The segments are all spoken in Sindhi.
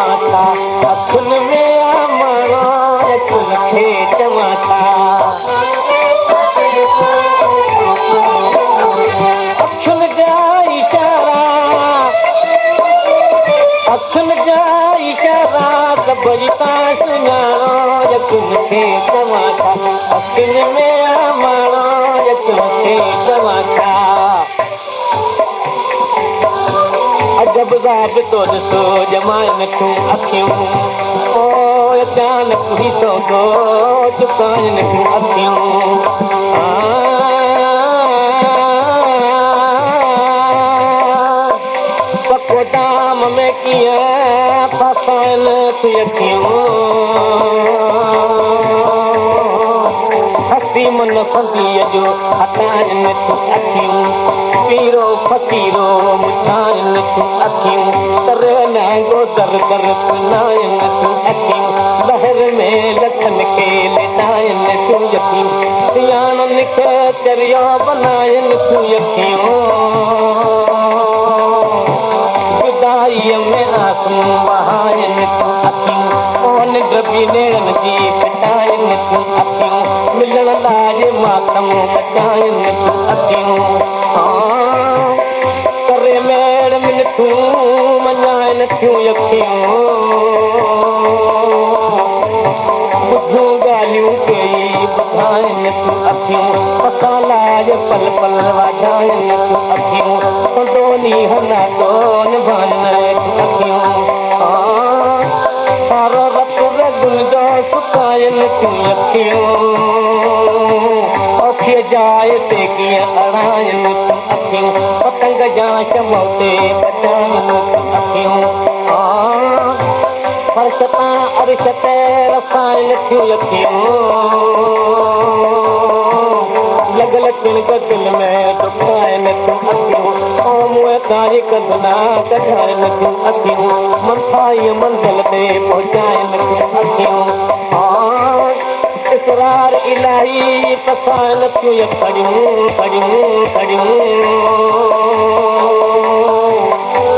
چوان ڇا؟ اکين ۾ آ ماڻو اکين کي چوان ڇا؟ اکين جا اشارا، اکين جا اشارا سڀئي تان سڃاڻو اکين کي چوان ڇا؟ اکين ۾ آ ماڻو اکين کي چوان ڇا؟ عجب ضابطو ڏسو ڄمائن ٿيون اکيون، او اچانڪ هي سودو چڪائن ٿيون اکيون. پڪو دام ۾ ڪيئن ڦاسائن ٿيون اکيون. هستي من سنديء جو هٽائن ٿيون اکيون. پيرو فقيرو مٺائن ٿيون اکيون. تري نانگو در در سنائن ٿيون اکيون. لهر ۾ لکن کي ليٽائن ٿيون اکيون. سياڻن کي چريو بنائن ٿيون اکيون. جدائيء ۾ آسون وهائن ٿيون اکيون. او ننڊ به نيڻن جي ڦٽائن ٿيون اکيون. ملڻ لاء ماتم مچائن ٿيون اکيون. ڪري ميڙ منٿون مڃائن ٿيون اکيون. ٻڌيون ڳالهيون ڪيئي ٻڌائن ٿيون اکيون. پسڻ لاء پل پل واجهائن ٿيون اکيون. سندو نينهن ناتو نڀائن ٿيون اکيون. سارو رت رڳن جو سڪائن ٿيون اکيون. اوکيء جاء تي ڪيئن اڙائن ٿيون اکيون. پتنگ جا شمع تي پچائن ٿيون اکيون. فرش تان عرش تي رسائن ٿيون اکيون. لڳل چڻگ دل ۾ دکائن ٿيون اکيون. او منهن تان ئي ڪنڌ نه ڪڍائن ٿيون اکيون. منٿائيء منزل تي پهچائن ٿيون اکيون. اسرار الاهي پسائن ٿيون اکڙيون کڙيون کڙيون.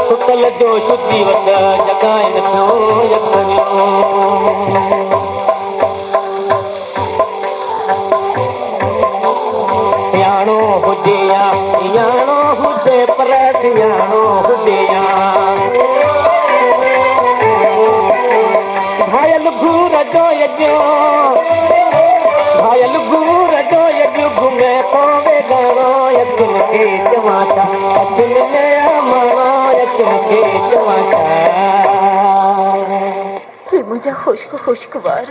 ستل جو شجيوت جڳائن ٿيون اکڙيون. سياڻو هجي يا اياڻو هجي پر سياڻو هجي يا. گهايل گهور جو يجو، گهايل گهور جو يجو گهمي ٿو ويڳاڻو اکين کي چوان ڇا؟ اکين ۾ آ ماڻو اکين کي چوان ڇا؟ هي منهنجا خشڪ خشڪ وار.